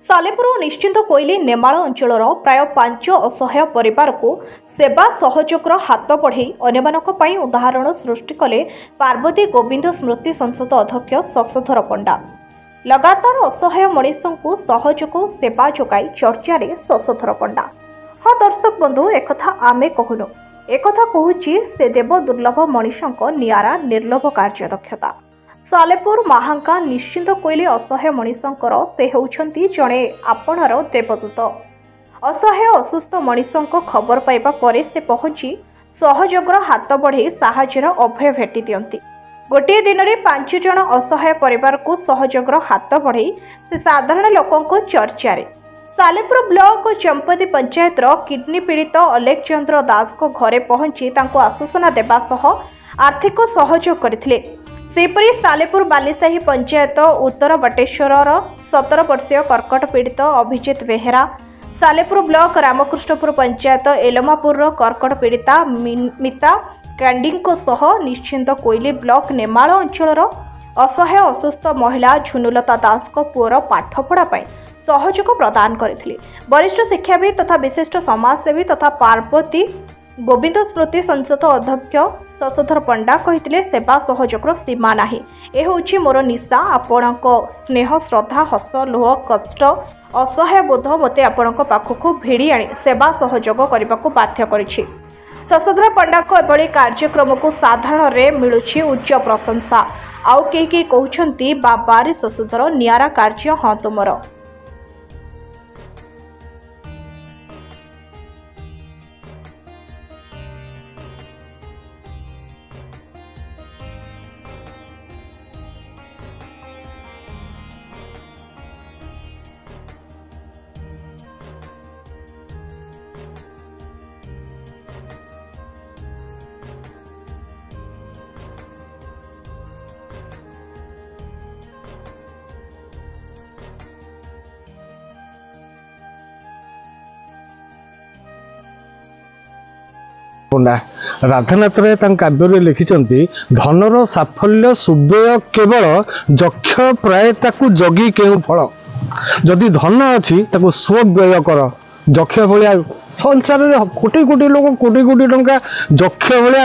ସାଲେପୁର ନିଶ୍ଚିନ୍ତ କୋଇଲି ନେମାଳ ଅଞ୍ଚଳର ପ୍ରାୟ 5 ଅସହାୟ ପରିବାରକୁ ସେବା ସହଯୋଗର ହାତ ବଢ଼େଇ ଅନ୍ୟମାନଙ୍କ ପାଇଁ ଉଦାହରଣ ସୃଷ୍ଟି କଲେ ପାର୍ବତୀ ଗୋବିନ୍ଦ ସ୍ମୃତି ସଂସଦ ଅଧ୍ୟକ୍ଷ ଶଶଧର ପଣ୍ଡା। ଲଗାତାର ଅସହାୟ ମଣିଷଙ୍କୁ ସହଯୋଗ ସେବା ଯୋଗାଇ ଚର୍ଚ୍ଚାରେ ଶଶଧର ପଣ୍ଡା। ହଁ ଦର୍ଶକ ବନ୍ଧୁ, ଏକଥା ଆମେ କହୁନୁ, ଏକଥା କହୁଛି ସେ ଦେବ ଦୁର୍ଲଭ ମଣିଷଙ୍କ ନିଆରା ନିର୍ଲୋଭ କାର୍ଯ୍ୟଦକ୍ଷତା। ସାଲେପୁର ମାହାଙ୍କା ନିଶ୍ଚିନ୍ତ କୋଇଲି ଅସହାୟ ମଣିଷଙ୍କର ସେ ହେଉଛନ୍ତି ଜଣେ ଆପଣାର ଦେବଦୂତ। ଅସହାୟ ଅସୁସ୍ଥ ମଣିଷଙ୍କ ଖବର ପାଇବା ପରେ ସେ ପହଞ୍ଚି ସହଯୋଗର ହାତ ବଢ଼େଇ ସାହାଯ୍ୟର ଅଭୟ ଭେଟି ଦିଅନ୍ତି। ଗୋଟିଏ ଦିନରେ 5 ଜଣ ଅସହାୟ ପରିବାରକୁ ସହଯୋଗର ହାତ ବଢ଼େଇ ସେ ସାଧାରଣ ଲୋକଙ୍କ ଚର୍ଚ୍ଚାରେ। ସାଲେପୁର ବ୍ଲକ ଚମ୍ପତି ପଞ୍ଚାୟତର କିଡନୀ ପୀଡ଼ିତ ଅଲେଖ ଚନ୍ଦ୍ର ଦାସଙ୍କ ଘରେ ପହଞ୍ଚି ତାଙ୍କୁ ଆଶ୍ୱାସନା ଦେବା ସହ ଆର୍ଥିକ ସହଯୋଗ କରିଥିଲେ। ସେହିପରି ସାଲେପୁର ବାଲିସାହି ପଞ୍ଚାୟତ ଉତ୍ତର ବଟେଶ୍ୱରର 17 ବର୍ଷୀୟ କର୍କଟ ପୀଡ଼ିତ ଅଭିଜିତ ବେହେରା, ସାଲେପୁର ବ୍ଲକ ରାମକୃଷ୍ଣପୁର ପଞ୍ଚାୟତ ଏଲମାପୁରର କର୍କଟ ପୀଡ଼ିତା ମିତା କାଣ୍ଡିଙ୍କ ସହ ନିଶ୍ଚିନ୍ତ କୋଇଲି ବ୍ଲକ ନେମାଳ ଅଞ୍ଚଳର ଅସହାୟ ଅସୁସ୍ଥ ମହିଳା ଝୁନୁଲତା ଦାସଙ୍କ ପୁଅର ପାଠପଢ଼ା ପାଇଁ ସହଯୋଗ ପ୍ରଦାନ କରିଥିଲେ। ବରିଷ୍ଠ ଶିକ୍ଷାବିତ୍ ତଥା ବିଶିଷ୍ଟ ସମାଜସେବୀ ତଥା ପାର୍ବତୀ ଗୋବିନ୍ଦ ସ୍ମୃତି ସଂସଦ ଅଧ୍ୟକ୍ଷ ଶଶଧର ପଣ୍ଡା କହିଥିଲେ, ସେବା ସହଯୋଗର ସୀମା ନାହିଁ, ଏ ହେଉଛି ମୋର ନିଶା। ଆପଣଙ୍କ ସ୍ନେହ, ଶ୍ରଦ୍ଧା, ହସ, ଲୁହ, କଷ୍ଟ, ଅସହାୟ ବୋଧ ମୋତେ ଆପଣଙ୍କ ପାଖକୁ ଭିଡ଼ି ଆଣି ସେବା ସହଯୋଗ କରିବାକୁ ବାଧ୍ୟ କରିଛି। ଶଶଧର ପଣ୍ଡାଙ୍କ ଏଭଳି କାର୍ଯ୍ୟକ୍ରମକୁ ସାଧାରଣରେ ମିଳୁଛି ଉଚ୍ଚ ପ୍ରଶଂସା। ଆଉ କେହି କେହି କହୁଛନ୍ତି, ବାବାରେ ଶଶଧର, ନିଆରା କାର୍ଯ୍ୟ ହଁ ତୁମର। ପଣ୍ଡା ରାଧାନାଥ ରାୟ ତାଙ୍କ କାବ୍ୟରେ ଲେଖିଛନ୍ତି, ଧନର ସାଫଲ୍ୟ ସୁବ୍ୟୟ କେବଳ ଯକ୍ଷ ପ୍ରାୟ ତାକୁ ଜଗି କେଉଁ ଫଳ। ଯଦି ଧନ ଅଛି ତାକୁ ସ୍ୱବ୍ୟୟ କର। ଯକ୍ଷ ଭଳିଆ ସଂସାରରେ କୋଟି କୋଟି ଲୋକ କୋଟି କୋଟି ଟଙ୍କା ଯକ୍ଷ ଭଳିଆ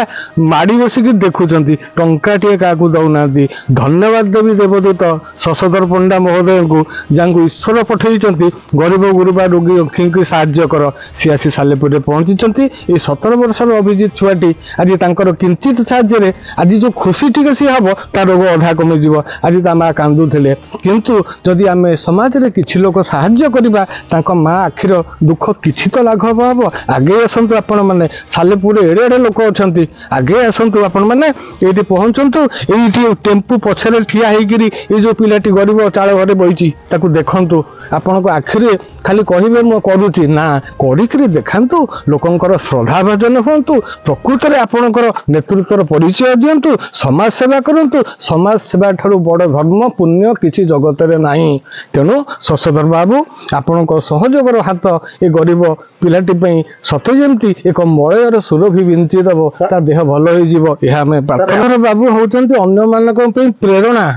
ମାଡ଼ି ବସିକି ଦେଖୁଛନ୍ତି, ଟଙ୍କାଟିଏ କାହାକୁ ଦଉନାହାନ୍ତି। ଧନ୍ୟବାଦ ଦେବି ଦେବଦୂତ ଶଶଧର ପଣ୍ଡା ମହୋଦୟଙ୍କୁ, ଯାହାଙ୍କୁ ଈଶ୍ୱର ପଠେଇଛନ୍ତି ଗରିବ ଗୁରୁବା ରୋଗୀ ରକ୍ଷୀଙ୍କୁ ସାହାଯ୍ୟ କର। ସିଏ ଆସି ସାଲେପୁରରେ ପହଞ୍ଚିଛନ୍ତି। ଏଇ 17 ବର୍ଷର ଅଭିଜିତ ଛୁଆଟି ଆଜି ତାଙ୍କର କିଞ୍ଚିତ ସାହାଯ୍ୟରେ ଆଜି ଯେଉଁ ଖୁସି ଟିକେ ସିଏ ହବ, ତା ରୋଗ ଅଧା କମିଯିବ। ଆଜି ତା ମା କାନ୍ଦୁଥିଲେ, କିନ୍ତୁ ଯଦି ଆମେ ସମାଜରେ କିଛି ଲୋକ ସାହାଯ୍ୟ କରିବା, ତାଙ୍କ ମା ଆଖିର ଦୁଃଖ କିଛି ତ ଲାଘବ ହବ। ଆଗେଇ ଆସନ୍ତୁ ଆପଣମାନେ, ସାଲେପୁରରେ ଏଡ଼େ ଏଡ଼େ ଲୋକ ଅଛନ୍ତି, ଆଗେଇ ଆସନ୍ତୁ ଆପଣମାନେ, ଏଇଠି ପହଞ୍ଚନ୍ତୁ। ଏଇଠି ଟେମ୍ପୁ ପଛରେ ଠିଆ ହେଇକିରି ଏଇ ଯେଉଁ ପିଲାଟି ଗରିବ ଚାଳ ଘରେ ବଇଛି ତାକୁ ଦେଖନ୍ତୁ। ଆପଣଙ୍କ ଆଖିରେ ଖାଲି କହିବେ ମୁଁ କରୁଛି ନା, କରିକିରି ଦେଖାନ୍ତୁ। ଲୋକଙ୍କର ଶ୍ରଦ୍ଧାଭାଜନ ହୁଅନ୍ତୁ, ପ୍ରକୃତରେ ଆପଣଙ୍କର ନେତୃତ୍ୱର ପରିଚୟ ଦିଅନ୍ତୁ, ସମାଜ ସେବା କରନ୍ତୁ। ସମାଜ ସେବା ଠାରୁ ବଡ଼ ଧର୍ମ ପୁଣ୍ୟ କିଛି ଜଗତରେ ନାହିଁ। ତେଣୁ ଶଶଧର ବାବୁ, ଆପଣଙ୍କ ସହଯୋଗର ହାତ ଏ ଗରିବ ପିଲାଟି ପାଇଁ ସତେ ଯେମିତି ଏକ ମଳୟର ସୁରଭି ବିଞ୍ଚି ଦେବ, ତା ଦେହ ଭଲ ହେଇଯିବ, ଏହା ଆମେ ପ୍ରାର୍ଥନା। ବାବୁ ହଉଛନ୍ତି ଅନ୍ୟମାନଙ୍କ ପାଇଁ ପ୍ରେରଣା।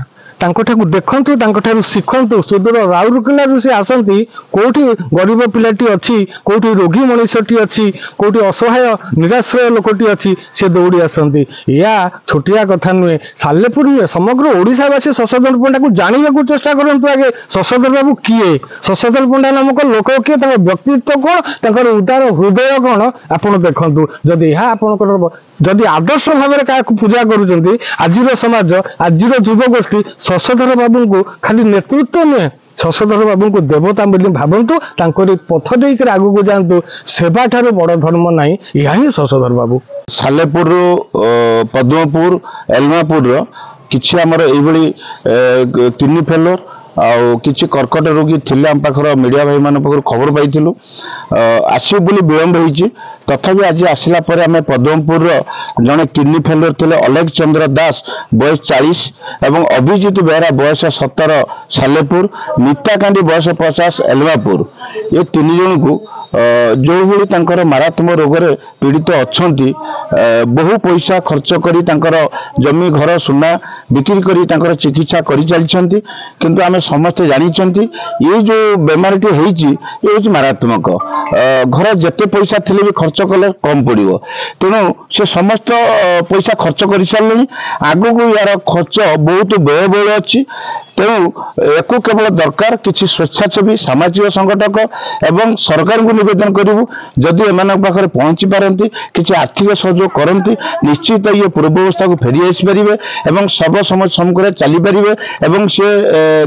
ତାଙ୍କଠାକୁ ଦେଖନ୍ତୁ, ତାଙ୍କଠାରୁ ଶିଖନ୍ତୁ। ସୁଦୂର ରାଉରକେଲାରୁ ସେ ଆସନ୍ତି। କୋଉଠି ଗରିବ ପିଲାଟି ଅଛି, କୋଉଠି ରୋଗୀ ମଣିଷଟି ଅଛି, କୋଉଠି ଅସହାୟ ନିରାଶ୍ରୟ ଲୋକଟି ଅଛି, ସେ ଦୌଡ଼ି ଆସନ୍ତି। ଏହା ଛୋଟିଆ କଥା ନୁହେଁ। ସାଲେପୁର ନୁହେଁ, ସମଗ୍ର ଓଡ଼ିଶାବାସୀ ଶଶଧର ପଣ୍ଡାକୁ ଜାଣିବାକୁ ଚେଷ୍ଟା କରନ୍ତୁ ଆଗେ। ଶଶଧର ବାବୁ କିଏ, ଶଶଧର ପଣ୍ଡା ନାମକ ଲୋକ କିଏ, ତାଙ୍କ ବ୍ୟକ୍ତିତ୍ୱ କ'ଣ, ତାଙ୍କର ଉଦାର ହୃଦୟ କ'ଣ, ଆପଣ ଦେଖନ୍ତୁ। ଯଦି ଏହା ଆପଣଙ୍କର ଯଦି ଆଦର୍ଶ ଭାବରେ କାହାକୁ ପୂଜା କରୁଛନ୍ତି, ଆଜିର ସମାଜ, ଆଜିର ଯୁବଗୋଷ୍ଠୀ ଶଶଧର ବାବୁଙ୍କୁ ଖାଲି ନେତୃତ୍ୱ ନୁହେଁ, ଶଶଧର ବାବୁଙ୍କୁ ଦେବତା ବୋଲି ଭାବନ୍ତୁ, ତାଙ୍କରି ପଥ ଦେଇକରି ଆଗକୁ ଯାଆନ୍ତୁ। ସେବା ଠାରୁ ବଡ଼ ଧର୍ମ ନାହିଁ, ଏହା ହିଁ ଶଶଧର ବାବୁ। ସାଲେପୁରରୁ ପଦ୍ମପୁର ଏଲମାପୁରର କିଛି ଆମର ଏଇଭଳି କିଡନୀ ଫେଲର ଆଉ କିଛି କର୍କଟ ରୋଗୀ ଥିଲେ ଆମ ପାଖର, ମିଡ଼ିଆ ଭାଇମାନଙ୍କ ପାଖରୁ ଖବର ପାଇଥିଲୁ, ଆସିବୁ ବୋଲି ବିଳମ୍ବ ହେଇଛି। ତଥାପି ଆଜି ଆସିଲା ପରେ ଆମେ ପଦ୍ମପୁରର ଜଣେ କିଡନୀ ଫେଲର ଥିଲେ ଅଲେଖ ଚନ୍ଦ୍ର ଦାସ, ବୟସ 40, ଏବଂ ଅଭିଜିତ ବେହେରା, ବୟସ 17, ସାଲେପୁର, ନୀତାକାଣ୍ଡି, ବୟସ 50, ଏଲମାପୁର, ଏ 3 ଜଣଙ୍କୁ ଯେଉଁଭଳି ତାଙ୍କର ମାରାତ୍ମକ ରୋଗରେ ପୀଡ଼ିତ ଅଛନ୍ତି, ବହୁ ପଇସା ଖର୍ଚ୍ଚ କରି ତାଙ୍କର ଜମି, ଘର, ସୁନା ବିକ୍ରି କରି ତାଙ୍କର ଚିକିତ୍ସା କରିଚାଲିଛନ୍ତି। କିନ୍ତୁ ଆମେ ସମସ୍ତେ ଜାଣିଛନ୍ତି ଏଇ ଯେଉଁ ବେମାରୀଟି ହେଇଛି ଏ ହେଉଛି ମାରାତ୍ମକ। ଘର ଯେତେ ପଇସା ଥିଲେ ବି ଖର୍ଚ୍ଚ କଲେ କମ୍ ପଡ଼ିବ। ତେଣୁ ସେ ସମସ୍ତ ପଇସା ଖର୍ଚ୍ଚ କରିସାରିଲେଣି। ଆଗକୁ ୟାର ଖର୍ଚ୍ଚ ବହୁତ ବ୍ୟୟବହୁଳ ଅଛି। ତେଣୁ ୟାକୁ କେବଳ ଦରକାର କିଛି ସ୍ବେଚ୍ଛାସେବୀ, ସାମାଜିକ ସଂଗଠକ ଏବଂ ସରକାରଙ୍କୁ ନିବେଦନ କରିବୁ, ଯଦି ଏମାନଙ୍କ ପାଖରେ ପହଞ୍ଚି ପାରନ୍ତି, କିଛି ଆର୍ଥିକ ସହଯୋଗ କରନ୍ତି, ନିଶ୍ଚିତ ଇଏ ପୂର୍ବ ଅବସ୍ଥାକୁ ଫେରି ଆସିପାରିବେ ଏବଂ ସର୍ବ ସମାଜ ସମ୍ମୁଖରେ ଚାଲିପାରିବେ। ଏବଂ ସେ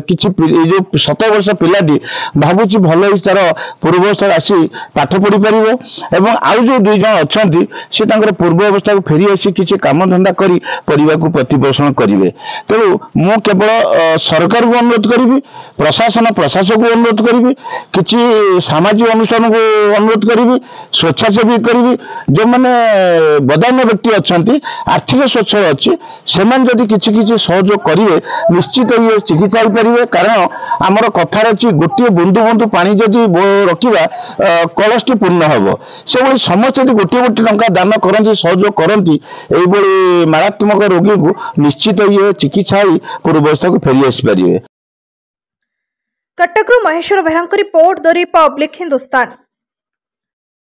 କିଛି ଏଇ ଯେଉଁ 17 ବର୍ଷ ପିଲାଟି ଭାବୁଛି ଭଲ ହେଇ ତାର ପୂର୍ବ ଅବସ୍ଥାରେ ଆସି ପାଠ ପଢ଼ିପାରିବ, ଏବଂ ଆଉ ଯେଉଁ 2 ଜଣ ଅଛନ୍ତି ସେ ତାଙ୍କର ପୂର୍ବ ଅବସ୍ଥାକୁ ଫେରି ଆସି କିଛି କାମଧନ୍ଦା କରି ପରିବାରକୁ ପ୍ରତିପୋଷଣ କରିବେ। ତେଣୁ ମୁଁ କେବଳ ସରକାରକୁ ଅନୁରୋଧ କରିବି, ପ୍ରଶାସନ ପ୍ରଶାସକକୁ ଅନୁରୋଧ କରିବି, କିଛି ସାମାଜିକ ଅନୁଷ୍ଠାନକୁ ଅନୁରୋଧ କରିବି, ସ୍ବେଚ୍ଛାସେବୀ କରିବି, ଯେଉଁମାନେ ବଦାନ୍ୟ ବ୍ୟକ୍ତି ଅଛନ୍ତି, ଆର୍ଥିକ ସ୍ୱଚ୍ଛଳ ଅଛି, ସେମାନେ ଯଦି କିଛି କିଛି ସହଯୋଗ କରିବେ ନିଶ୍ଚିତ ଇଏ ଚିକିତ୍ସା ହେଇପାରିବେ। କାରଣ ଆମର କଥାରେ ଅଛି, ଗୋଟିଏ ବୁନ୍ଦୁ ବୁନ୍ଦୁ ପାଣି ଯଦି ରଖିବା କଳସଟି ପୂର୍ଣ୍ଣ ହେବ। ସେଭଳି ସମସ୍ତେ ଯଦି ଗୋଟିଏ ଗୋଟିଏ ଟଙ୍କା ଦାନ କରନ୍ତି, ସହଯୋଗ କରନ୍ତି, ଏଇଭଳି ମାରାତ୍ମକ ରୋଗୀକୁ ନିଶ୍ଚିତ ଇଏ ଚିକିତ୍ସା ହେଇ ପୂର୍ବ ଅବସ୍ଥାକୁ ଫେରି ଆସିପାରିବେ। କଟକରୁ ମହେଶ୍ୱର ବେହେରାଙ୍କ ରିପୋର୍ଟ, ଦ ରିପବ୍ଲିକ ହିନ୍ଦୁସ୍ତାନ।